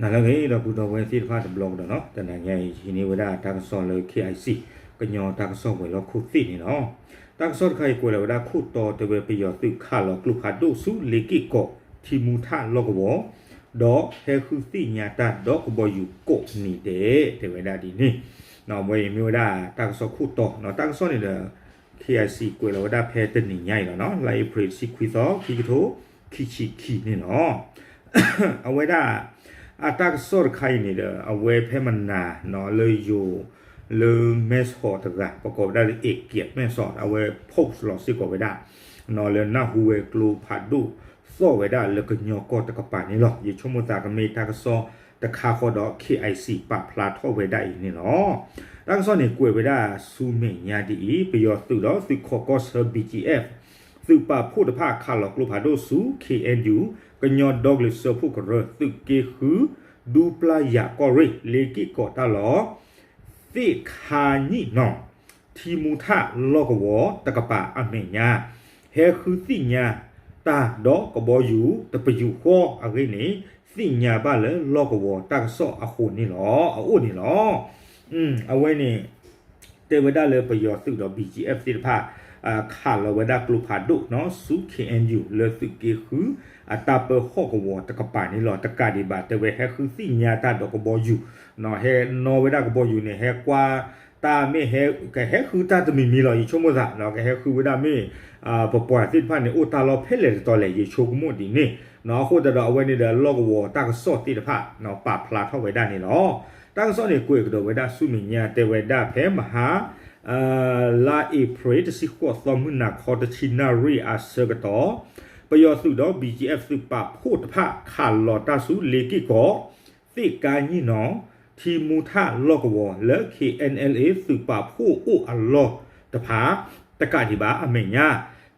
နၤလၢအဂ့ၤ ဒီပုၢ်ဒီဝဲၢ်သ့ၣ်တဖၣ်တဘျီကဒီးနီၤ, တနၤညါအံၤ ဟံးန့ၢ်ဝဲဒၣ်တၢ်ကစီၣ်လၢ KIC ကညီတၢ်ကစီၣ်ဝဲၤလီၢ်ခိၣ်သ့ၣ်န့ၣ်လီၤ. တၢ်ကစီၣ်တခါအံၤကွဲးလီၤဝဲဒၣ်ခိၣ်တီ တဲဝဲပယီၤသုးခးလီၤကျိဖးဒိၣ်ဆူလ့က့ၢ်ကီး ထံမူထၣ်လီၢ်ကဝီၤ ဒီးဟဲဃုသ့ၣ်ညါတၢ်ဒီးကဘီယူၤကိးနံၤဒဲး တဲဝဲဒၣ်ဒ်န့ၣ်. အဝဲအံၤမ့ၢ်ဝဲဒၣ်တၢ်ကစီၣ်ခိၣ်တီနီၤ, တၢ်ကစီၣ်န့ၣ်ဒီး KIC ကွဲးလီၤဝဲဒၣ်ဖဲတနံၤညါအံၤလီၤနီၤ, လါအ့ဖြ့ၣ်တဆံခွံသီ ခံကထိခံဆံခံန့ၣ်လီၤ. အဝဲဒၣ် အတၢ်ကစီၣ်တခါအံၤန့ၣ်ဒီး အဝဲဖဲမနၤနီၤ လၢယိၤ လၢမဲၢ်ဆီးတဂၤ ပကိးဝဲဒၣ်လၢ အ့ကဲးမဲၢ်ဆီး အဝဲ post လီၤစ့ၢ်ကီးဝဲဒၣ် နီၤလၢနၢ်ဟူဝဲကျိဖးဒိၣ်သီၣ်ဝဲဒၣ်လၢကညီကီၢ်တကပၤန့ၣ်လီၤ. ယဆိကမိၣ်သးကမ့ၢ်တၢ်ကစီၣ်တခါဃီဒီး KIC ပာ်ဖျါထီၣ်ဝဲဒၣ်အံၤန့ၣ်လီၤ. တၢ်ကစီၣ်န့ၣ်ကွဲးဝဲဒၣ်ဆူမဲာ်ညါဒ်အံၤ, ပယီၤသုးဒီးသုးခီၣ်ကီၢ်ဆၢ BGF သုးပာ်ဖှိၣ်တဖၣ်ခးလီၤကျိဖးဒိၣ်ဆူ KNU ကညီဒီကလုာ်စၢဖှိၣ်ကရၢ သုးက့ဃု ဒူပျၢ်ယၤကီၢ်ရ့ၣ် လ့က့ၢ်ကီးတၢ်လီၢ် သ့ၣ်ခါညံၣ်နီၤ ထံမူထၣ်လီၢ်ကဝီၤတကပၤအမဲာ်ညါ ဟဲဃုသ့ၣ်ညါတၢ်ဒီးကဘီယူၤတပယူာ်ဃီအဂ့ၢ်န့ၣ် သ့ၣ်ညါဘၣ်လၢလီၢ်ကဝီၤတၢ်ကစီၣ်အဃိန့ၣ်လီၤ, အအိၣ်န့ၣ်လီၤ. အဝဲန့ၣ် တဲဝဲဒၣ်လၢပယီၤသုးဒီး BGF သ့ၣ်တဖၣ် ခးလီၤဝဲဒၣ်ကျိဖးဒိၣ်နီၤ ဆူ KNU လၢသုးက့ဃု အတၢ်ပၢဟီၣ်ကဝီၤတကပၤန့ၣ်လီၤ. တကးဒံးဘၣ် တဲဝဲဟဲဃုသ့ၣ်ညါတၢ်ဒီးကဘီယူၤနီၤ, ဟဲနီၣ်ဝဲဒၣ်ကဘီယူၤန့ၣ် ဟဲကွၢ်တၢ်မ့ၢ်ဟဲ ကဟဲဃုတၢ်တမံၤမံၤလီၤ. ယဆိကမိၣ်သးနီၤ ကဟဲဃုဝဲဒၣ်မ့ၢ် ပပှၤသ့ၣ်တဖၣ်န့ၣ် အိၣ်တၢ်လီၢ်ဖဲလဲၣ်တတီၤလဲၣ် ယဆိကမိၣ်ဒ်န့ၣ်နီၤ. အဃိသတးဒီး အဝဲန့ၣ်ဒီးလီၢ်ကဝီၤတၢ်ကစီၣ်သ့ၣ်တဖၣ်နီၤ ပာ်ဖျါထီၣ်ဝဲဒၣ်န့ၣ်လီၤ. တၢ်ကစီၣ်န့ၣ်ကွဲးကဒီးဝဲဒၣ်ဆူမဲာ်ညါ တဲဝဲဒၣ်ဖဲမဟါ လါအ့ဖြ့ၣ် တဆံဃိးသီ မုၢ်နၤခီ တဆံနၣ်ရံၣ်အဆၢကတီၢ် ပယီၤသုးဒီး BGF သုးပာ်ဖှိၣ်တဖၣ် ခးလီၤတၢ်ဆူလ့က့ၢ်ကီး သ့ၣ်ကါညံၣ်နီၤ ထံမူထၣ်လီၢ်ကဝီၤ လၢ KNLA သုးပာ်ဖှိၣ်အိၣ်အလီၢ်တဖၣ် တကးဒံးဘၣ်အမဲာ်ညါ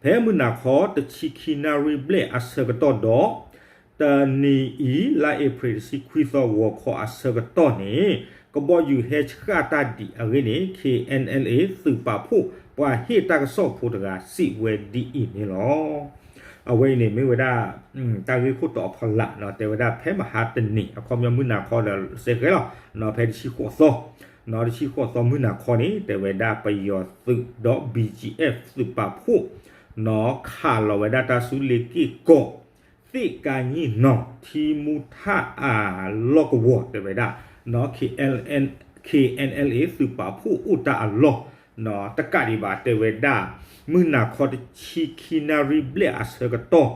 ဖဲမုၢ်နၤခီ တဆံခံနၣ်ရံၣ်ဘျဲၣ်အဆၢကတီၢ်ဒီး တနံၤအံၤ လါအ့ဖြ့ၣ် တဆံခွံသီ ဂီၤခီအဆၢကတီၢ်န့ၣ် ကဘီယူၤဟဲဆှၣ်တၢ်ဒံးအဂ့ၢ်န့ၣ် KNLA သုးပာ်ဖှိၣ် ပှၤဟ့ၣ်တၢ်ကစီၣ်ဖိတဂၤစံးဝဲဒ်အံၤန့ၣ်လီၤ. အဝဲအံၤန့ၣ်မ့ၢ်ဝဲဒၣ် တၢ်ဂ့ၢ်ခိၣ်တီအဖီလာ်နီၤ, တဲဝဲဒၣ်ဖဲမဟါတနံၤ အခီပညီမုၢ်နၤခီဒီးစဲဃဲလီၤနီၤ, ဖဲတဆံဃိးသီ နီၤ တဆံဃိးသီမုၢ်နၤခီန့ၣ် တဲဝဲဒၣ်ပယီၤသုးဒီး BGF သုးပာ်ဖှိၣ်နီၤ ခးလီၤဝဲဒၣ်တၢ်ဆူလ့က့ၢ်ကီး သ့ၣ်ကါညံၣ်နီၤ ထံမူထၣ်အလီၢ်ကဝီၤ တဲဝဲဒၣ်နီၤ KNLA သုးပာ်ဖှိၣ်အိၣ်တၢ်အလီၢ်နီၤ, တကးဒံးဘၣ် တဲဝဲဒၣ် မုၢ်နၤခီ တဆံခံနၣ်ရံၣ်ဘျဲၣ်အဆၢကတီၢ်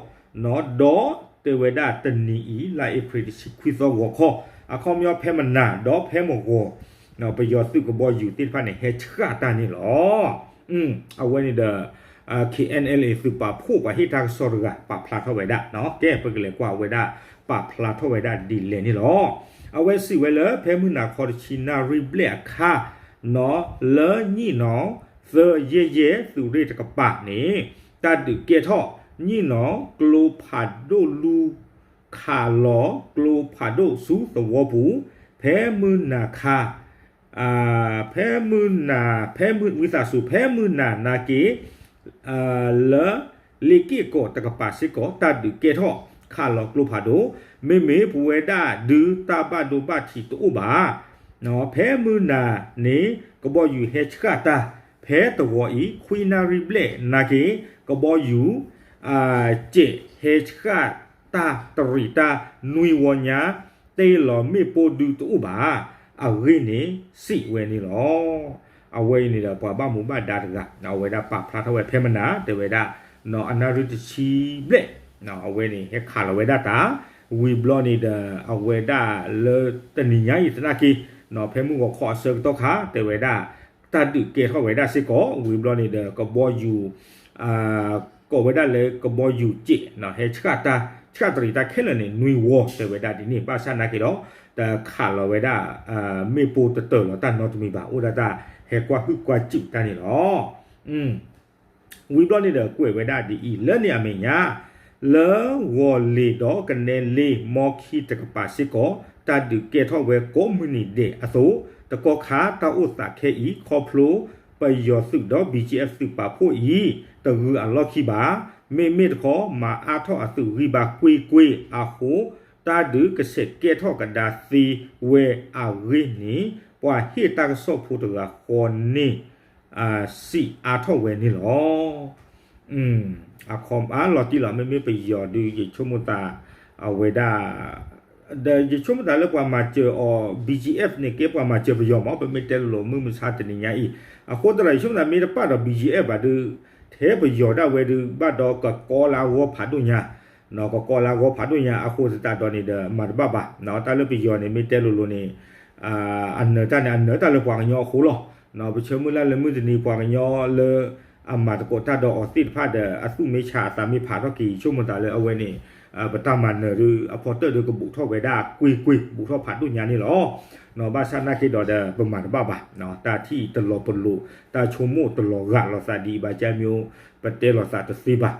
နီၤ, ဒီးတဲဝဲဒၣ်တနံၤအံၤ လါအ့ဖြ့ၣ် တဆံခွံသီ ဂီၤခီ အခီပညီဖဲမနၤ ဒီးဖဲမဂီၤ ပယီၤသုးကဘီယူၤသ့ၣ်တဖၣ်န့ၣ် ဟဲဆှၣ်တၢ်န့ၣ်လီၤ. အဝဲန့ၣ်ဒီး KNLA သုးပာ်ဖှိၣ်ပှၤဟ့ၣ်တၢ်ကစီၣ်တဂၤ ပာ်ဖျါထီၣ်ဝဲဒၣ်နီၤ, ကဲ ပကလဲၤကွၢ်ဝဲဒၣ် ပာ်ဖျါထီၣ်ဝဲဒၣ်ဒ်လဲၣ်န့ၣ်လီၤ. အဝဲစံးဝဲလၢ ဖဲမုၢ်နၤခီ တဆံနၣ်ရံၣ်ဘျဲၣ်အခါနီၤ, လၢညံၣ်နီၤ သၢယဲၢ်ယဲၢ် သုးရ့ၣ်တကပၤန့ၣ် တၢ်ဒုးကဲထီၣ် ညံၣ်နီၤ ကျိဖးဒိၣ်လူ ခးလီၤကျိဖးဒိၣ်ဆူသဝီပူၤ ဖဲမုၢ်နၤခါ ဖဲမုၢ်နၤ ဖဲမုၢ် ဝံသးစူၤ ဖဲမုၢ်နၤနာ်က့ လၢ လ့က့ၢ်ကီးတကပၤစ့ၢ်ကီး တၢ်ဒုးကဲထီၣ် ခးလီၤကျိဖးဒိၣ်, မ့မ့ၢ်ပဝဲဒၣ်ဒုးတၢ်ဘၣ်ဒိဘၣ်ထံးတအိၣ်ဘၣ်. ဖဲမုၢ်နၤန့ၣ် ကဘီယူၤဟဲဆှၣ်တၢ် ဖဲတဝီအံၤ ခွံနၣ်ရံၣ်ဘျဲၣ်နာ်က့ ကဘီယူၤ စဲးဟဲဆှၣ်တၢ်တရံးတၢ်နွံဝီညါ တ့ၢ်လီၤမ့ၣ်ပိၢ်ဒုတအိၣ်ဘၣ် အဂ့ၢ်န့ၣ် စံးဝဲန့ၣ်လီၤ. အဝဲအံၤန့ၣ်ဒီး ပှၤဘၣ်မူဘၣ်ဒါတဂၤ အဝဲဒၣ်ပာ်ဖျါထီၣ်ဝဲဖဲမနၤ တဲဝဲဒၣ် အနၣ်ရံၣ်တဆံဘျဲၣ် အဝဲန့ၣ် ဟဲခးလီၤဝဲဒၣ်တၢ် ဝံၤဘျီန့ၣ်ဒီး အဝဲဒၣ်လၢတနံၤညါအံၤသနာ်က့ ဖဲမုၢ်ဂီၤခီအဆၢကတီၢ်ခါ တဲဝဲဒၣ် တၢ်ဒုးကဲထီၣ်ဝဲဒၣ်စ့ၢ်ကီး ဝံၤဘျီန့ၣ်ဒီး ကဘီယူၤ ကိးဝဲဒၣ်လၢကဘီယူၤစဲး ဟဲဆှၣ်တၢ် ဆှၣ်တရံးတၢ်ခဲလၢာ်န့ၣ် နွံဝီ တဲဝဲဒၣ်ဒ်န့ၣ် ဘၣ်ဆၣ်နာ်က့ဒီး တခးလီၤဝဲဒၣ် မ့ၣ်ပိၢ်တတၢၢ်လီၤတၢ်နီတမံၤဘၣ် အိၣ်ဒၣ်တၢ်ဟဲကွၢ်ဟုၣ်ကွၢ်စူၣ်တၢ်န့ၣ်လီၤ. ဝံၤဘျီန့ၣ်ဒီးကွဲးဝဲဒၣ်ဒ်အံၤ လၢန့ၣ်အမဲာ်ညါ လၢဂီၤလ့ၤဒီးကနဲလ့ မီခံတကပၤစ့ၢ်ကီး တၢ်ဒုးကဲထီၣ်ဝဲကိးမုၢ်နံၤဒဲးအသိး တကီၢ်ခါတၢ်အိၣ်သးခဲအံၤ ခီဖျိ ပယီၤသုးဒီး BGF သုးပာ်ဖှိၣ်အံၤ တဂုၤအလီၢ်ခံဘၣ်. မ့မ့ၢ်တခီ မၤအါထီၣ်အသုးဂံၢ်ဘါကွ့ၢ်ကွ့ၢ်အဃိ တၢ်ဒုးကဆဲးကဲထီၣ်ကဒါသ့ဝဲအဂ့ၢ်န့ၣ် ပှၤဟ့ၣ်တၢ်ကစီၣ်ဖိတဂၤဃီန့ၣ် စံးအါထီၣ်ဝဲန့ၣ်လီၤ. အခီအါလီၤတံၢ်လီၤ မ့မ့ၢ်ပယီၤဒုး ယဆိကမိၣ်သး အဝဲဒၣ် ဒီးယဆိကမိၣ်သးလၢပှၤမၤစၢၤအီၤ ဘီကၠံအ့ၣ် န့ၣ် ကဲပှၤမၤစၢၤပယီၤမး ပမ့ၢ်တဲလိၤလိၤ မုၢ်မဆါတနံၤညါအံၤ အဃိသတးဒီး ယဆိကမိၣ်သးမ့ၢ်တပာ်ဒီး ဘီကၠံအ့ၣ် ဘၣ်ဒုး ထဲပယီၤဒၣ်ဝဲဒုး ဘၣ်ဒီးကကီလၢအဂီၢ်ဖးဒိၣ်ညါ ကကီလၢအဂီၢ်ဖးဒိၣ်ညါ အဃိသတးဒီးန့ၣ်ဒီး မၤတဘၣ်ဘၣ် တၢ်လၢပယီၤန့ၣ် မ့ၢ်တဲလိၤလိၤန့ၣ် အနၢၤတၢ်န့ၣ် အနၢၤတၢ်လၢပှၤကညီအဃိလီၤ. ပဆၢမုၢ်လၢ်လၢမုၢ်တနံၤ ပှၤကညီလၢ အမၤသကိးတၢ်ဒီးအီၤသ့ၣ်တဖၣ်ဒီး အသူၣ်မ့ၢ်ဆါအသးမ့ၢ်ဖးထီၣ်က့ၤ ယဆိကမိၣ်သးလၢအဝဲန့ၣ် ပတၢ်မၤနၢၤဒုး အဖီတၢၣ်ဒုးကဘူးထီၣ်ဝဲဒၣ်ကွ့ၢ်ကွ့ၢ် ဘူးထီၣ်ဖးဒိၣ်ညါန့ၣ်လီၤ. ဘၣ်ဆၣ်နာ်က့ဒီးဒီး ပမၤတဘၣ်ဘၣ် တၢ်ထံၣ်တလီၤပလိာ် တၢ်ဆိကမိၣ်တလီၤဂာ်လိာ်သးဒ်အံၤဘၣ် ကၠၢမ့ၢ် ပတဲလိာ်သးတသ့ဘၣ်.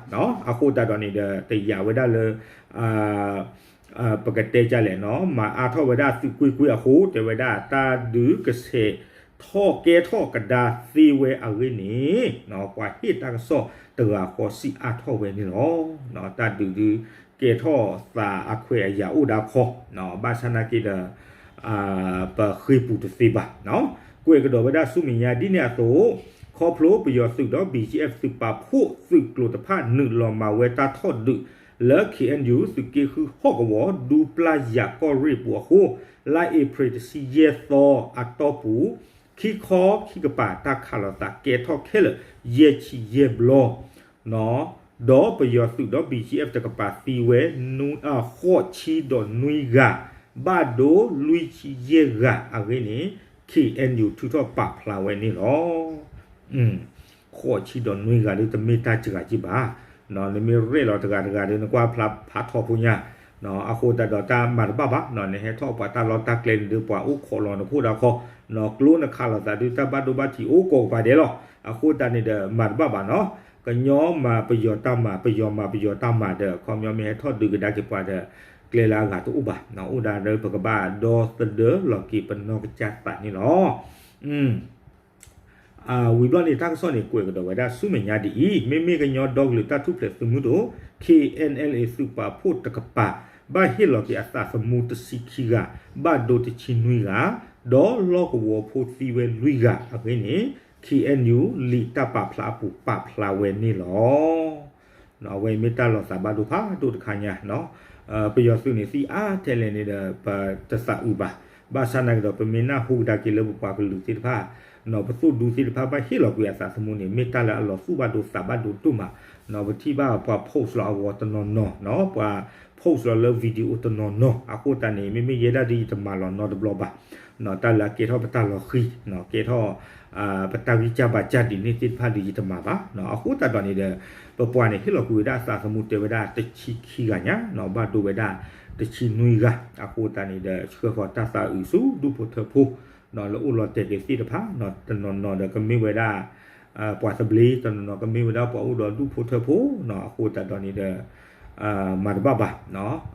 အဃိသတးဒီးန့ၣ်ဒီး တယာ်ဝဲဒၣ်လၢ ပကတဲကၠၢ်လဲၣ်နီၤ မၤအါထီၣ်ဝဲဒၣ်သုးကွ့ၢ်ကွ့ၢ်အဃိ တဲဝဲဒၣ်တၢ်ဒုးကဆဲးထီၣ်ကဲထီၣ်ကဒါသ့ဝဲအဂ့ၢ်န့ၣ် ပှၤဟ့ၣ်တၢ်ကစီၣ်တဂၤဃီစံးအါထီၣ်ဝဲန့ၣ်လီၤ. တၢ်ဒုးဒုးကဲထီၣ်သးအခွဲးအယာ်အိၣ်ဒၣ်ခီ ဘၣ်ဆၣ်နာ်က့ဒီး ပဃ့ပူၤတသ့ဘၣ်. ကွဲးကဒီးဝဲဒၣ်ဆူမဲာ်ညါဒ်န့ၣ်အသိး ခီဖျိပယီၤသုးဒီး ဘီကၠံအ့ၣ် သုးပာ်ဖှိၣ်သုးကျိၤတဖၣ် နုာ်လီၤမၤဝဲတၢ်ထီၣ်ဒုးလၢ ခ့ၣ်အဲၣ်ယူၣ် သုးက့ဃုဟီၣ်ကဝီၤ ဒူပျၢ်ယၤကီၢ်ရ့ၣ်ပူၤအဃိ လါအ့ဖြ့ၣ်တဆံယဲၢ်သီအတီၢ်ပူၤ ခံခီခံကပၤ တၢ်ခးလိာ်သးကဲထီၣ်ခဲလၢာ် ယဲၢ်ဆံယဲၢ်ဘျီ ဒီးပယီၤသုးဒီး ဘီကၠံအ့ၣ် တကပၤသံဝဲ ဃိးဆံဒီးနွံဂၤ ဘၣ်ဒိလွံၢ်ဆံယဲၢ်ဂၤအဂ့ၢ်န့ၣ် ခ့ၣ်အဲၣ်ယူၣ် ထုးထီၣ်ပာ်ဖျါဝဲန့ၣ်လီၤ. ဃိးဆံဒီးနွံဂၤဒုး တမ့ၢ်တၢ်စှၤကံဘၣ်. နမ့ၢ်ရဲၣ်လီၤတဂၤတဂၤဒုး နကွၢ်ဖျါဖးထီဖိညါ အဃိသတးဒီးတၢ်မၤတဘၣ်ဘၣ် နဟဲထီၣ်ပှၤတၢ်လီၢ်တၢ်ကျဲန့ၣ်ဒုး ပှၤအိၣ်ခိးလီၤနခိၣ်ဒၣ်ခီ ကျိနခးလိာ်သးဒုး တၢ်ဘၣ်ဒိဘၣ်ထံးအိၣ်ကိးကပၤဒဲးလီၤ. အဃိသတးန့ၣ်ဒီး မၤတဘၣ်ဘၣ်နီၤ ကညီမၤပယီၤတၢ်မၤ ပယီၤမၤပယီၤတၢ်မၤဒီး ခီပညီမ့ၢ်ဟဲထီၣ်ဒုးကဒါက့ၤပှၤဒီး ကျဲလၢအဂၤတအိၣ်ဘၣ် အိၣ်ဒၣ်လၢပကဘၣ်ဒီသဒၢလီၤက့ၤပနီၢ်ကစၢ်သးန့ၣ်လီၤ. ဝံၤဘျီန့ၣ် တၢ်ကစီၣ်န့ၣ် ကွဲးကဒီးဝဲဒၣ်ဆူမဲာ်ညါဒ်အံၤ, မ့မ့ၢ်ကညီဒီကလုာ်တၢ်ထူၣ်ဖျဲးသုးမုၢ်ဒိၣ် ခ့ၣ်အဲၣ်အဲၣ်လ်အ့ သုးပာ်ဖှိၣ်တကပၤ ဘၣ်ဟ့ၣ်လီၤက့ၤအသးသမူတဆံခံဂၤ, ဘၣ်ဒိတဆံနွံဂၤ, ဒီးလီၢ်ကဝီၤဖိသံဝဲလွံၢ်ဂၤအဂ့ၢ်န့ၣ် ခ့ၣ်အဲၣ်ယူၣ် လံာ်တၢ်ပာ်ဖျါအပူၤပာ်ဖျါဝဲန့ၣ်လီၤ. အဝဲမ့ၢ်တၢ်လီၤသးဘၣ်ဒိဖးဒိၣ်တခါညါ, ပယီၤသုးန့ၣ်သံအါထဲလဲၣ်န့ၣ်ဒီး ပတသးအုးဘၣ်. ဘၣ်ဆၣ်နာ်က့ဒီး ပမ့ၢ်နၢ်ဟူကဒါက့ၤလၢပပှၤကလုာ်သ့ၣ်တဖၣ် ပသိၣ်ဒူသ့ၣ်တဖၣ် ဘၣ်ဟ့ၣ်လီၤကွံာ်အသးသမူန့ၣ် မ့ၢ်တၢ်လၢအလီၤသူၣ်ဘၣ်ဒိသးဘၣ်ဒိဒိၣ်မး, ပထံၣ်ဘၣ်ပှၤ post လီၤအဂီၤတနီၤနီၤ, ပှၤ post လီၤလၢ video တနီၤနီၤ, အဃိသတးန့ၣ် မ့မ့ၢ်ယဲဒၣ်ဒ်ယတမၤလီၤနီတဘျီဘၣ်, တၢ်လၢအကဲထီၣ်ပတၢ်လီၤဃံၤ, ကဲထီၣ် ပတၢ်ဂံၢ်စၢ်ဘါစၢ်ဒ်န့ၣ်သ့ၣ်တဖၣ်ဒ်ယတမၤဘၣ်. အဃိသတးဒီးန့ၣ်ဒီး ပပှၤန့ၣ်ဟ့ၣ်လီၤကွံာ်ဝဲဒၣ်အသးသမူတဲဝဲဒၣ်တဆံခံဂၤညါ, ဘၣ်ဒိဝဲဒၣ်တဆံနွံဂၤ, အဃိသတးန့ၣ်ဒီး ဆှၢဃီၤတၢ်သးအုးဆူဒူၣ်ဖိထၢဖိ လၢအိၣ်လီၤတဲာ်က့ၤသ့ၣ်တဖၣ်, တနီၤနီၤဒီးကမ့ၢ်ဝဲဒၣ် ပှၤသဘျ့, တနီၤနီၤကမ့ၢ်ဝဲဒၣ်ပှၤအိၣ်ဒီးဒူၣ်ဖိထၢဖိ, အဃိသတးဒီးန့ၣ်ဒီး မၤတဘၣ်ဘၣ်,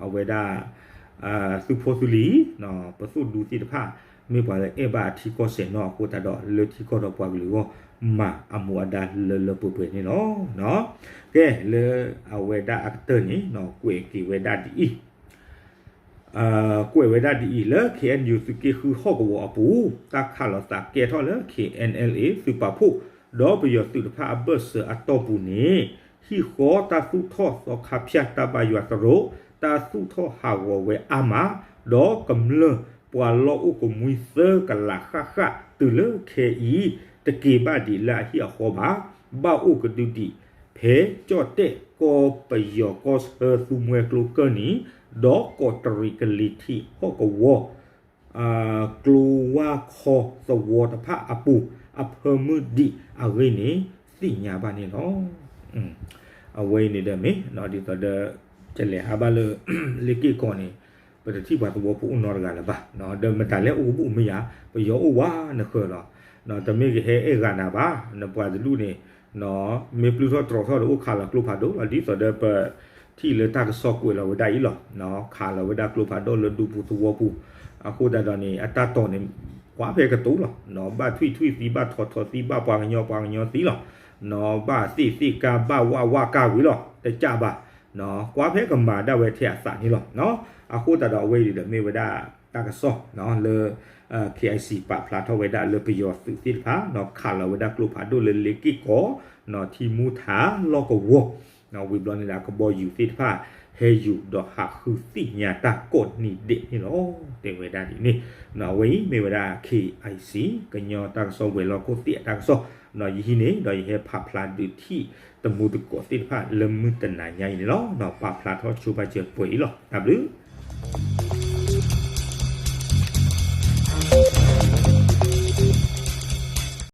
အဝဲဒၣ် သုးဖိသုးလံၤ, ပသိၣ်ဒူသ့ၣ်တဖၣ် မ့ၢ်ပှၤလၢအဲၣ်ဘၣ်အထံကီၢ်စဲးနီၣ်အဃိသတးဒီး လၢထံကီၢ်ဒီးပှၤကလုာ်အဂီၢ် မၤအမူအဒါလၢလၢပှဲၤပှဲၤန့ၣ်လီၤ. ကဲ လၢအဝဲဒၣ်အကတၢၢ်န့ၣ် ကွဲးက့ၤဝဲဒၣ်ဒ်အံၤ ကွဲးဝဲဒၣ်ဒ်အံၤ လၢ ခ့ၣ်အဲၣ်ယူၣ် သုးက့ဃုဟီၣ်ကဝီၤအပူၤ တၢ်ခးလိာ်သးကဲထီၣ်လၢ ခ့ၣ်အဲၣ်အဲၣ်လ်အ့ သုးပာ်ဖှိၣ် ဒီးပယီၤသုးတဖၣ်အဘၢၣ်စၢၤအတီၢ်ပူၤန့ၣ် ဟံၣ်ဃီတၢ်သူၣ်ထီၣ်သီခါဖၠၣ် တၢ်ဘၣ်ယွၤသရိာ် တၢ်သူၣ်ထီၣ်ဟးဂီၤဝဲအါမး ဒီးကမျၢၢ်ပှၤလီၢ်အိၣ်ကမှံသၢကလးဃၣ်ဃၣ် တုၤလၢခဲအံၤ တက့ၤဘၣ်ဒံးလၢအဟံၣ်အဃီဘၣ်. ဘၣ်အိၣ်ကဒုဒံး ဖဲကၠီၣ်တဲၣ်ကီၢ်ပယီၤကီၢ်ဆၢသူမှဲကျိကၢၢ်နံၤ ဒီးကီးတရံးကလံၤထံးဟီၣ်ကဝီၤ ကျိဝါခီသဝီတဖၣ်အပူၤ အဖၢမုၢ်ဒံးအဂ့ၢ်န့ၣ် သ့ၣ်ညါဘၣ်န့ၣ်လီၤ. အဝဲအံၤန့ၣ်ဒီးမ့ၢ် ဒ်သိးဒီး ကလဲၤဟးဘၣ်လၢ လ့ၢ်က့ၢ်ကီန့ၣ် ပတထံၣ်ပှၤသဝီဖိအိၣ်နီတဂၤလၢၤဘၣ်. ဒီးမတၤလဲၣ်အိၣ်ကဘူၣ်မ့ၢ်ယၤ ပယီၤအိၣ်ဝဲနဃၢၤလီၤ. တမ့ၢ်ကဟဲအဲၣ်ဂၤနၤဘၣ် နပှၤတဒူၣ်န့ၣ် မ့ၢ်ပျုၢ်ထီၣ်တြီၤထီၣ်ဒီးအိၣ်ခးလီၤကျိဖးဒိၣ်လီၤ. ဒ်သိးဒီးပထံၣ်လၢတၢ်ကစီၣ်ကွဲးလီၤဝဲဒၣ်အံၤလီၤ. ခးလီၤဝဲဒၣ်ကျိဖးဒိၣ်လၢဒူပူၤသဝီပူၤ အဃိသတးဒီးန့ၣ် အတၢ်တိာ်န့ၣ် ကွၢ်ဖဲကတိၤလီၤ. ဘၣ်ထွံၣ်ထွံၣ်သံ ဘၣ်ထီၣ်ထီၣ်သံ ဘၣ်ပှၤကညီပှၤကညီသံလီၤ. ဘၣ်သ့ၣ်သ့ၣ်ကါ ဘၣ်ဝၣ်ဝၣ်ကါဝံၤလီၤ. တကးဘၣ် ကွၢ်ဖဲကမၤဒၣ်ဝဲထဲအသးန့ၣ်လီၤ. အဃိသတးဒီးအဝဲအံၤဒီးမ့ၢ်ဝဲဒၣ်တၢ်ကစီၣ်လၢ KIC ပာ်ဖျါထီၣ်ဝဲဒၣ်လၢပယီၤသုးသ့ၣ်တဖၣ် ခးလီၤဝဲဒၣ်ကျိဖးဒိၣ်လၢလ့က့ၢ်ကီ ထံမူထးလီၢ်ကဝီၤ ဝံၤဘျီန့ၣ်ဒီးကဘီယူၤသ့ၣ်တဖၣ် ဟဲယူၤဒီးဟးဃုသ့ၣ်ညါတၢ်ကိးနံၤဒဲးန့ၣ်လီၤ. တဲဝဲဒၣ်ဒ်န့ၣ် အဝဲအံၤမ့ၢ်ဝဲဒၣ် KIC ကညီတၢ်ကစီၣ်ဝဲၤလီၢ်ခိၣ်သ့ၣ်အတၢ်ကစီၣ် ယဟံးန့ၢ်ဒီးယဟဲဖးဖျါဒုးထံၣ်တမူသကိးသ့ၣ်တဖၣ်လၢမုၢ်တနၤညါအံၤန့ၣ်လီၤ. ပာ်ဖျါထီၣ်ဆိပာ်စၢၤပှဲၤအံၤလီၤ. တၢ်ဘျုး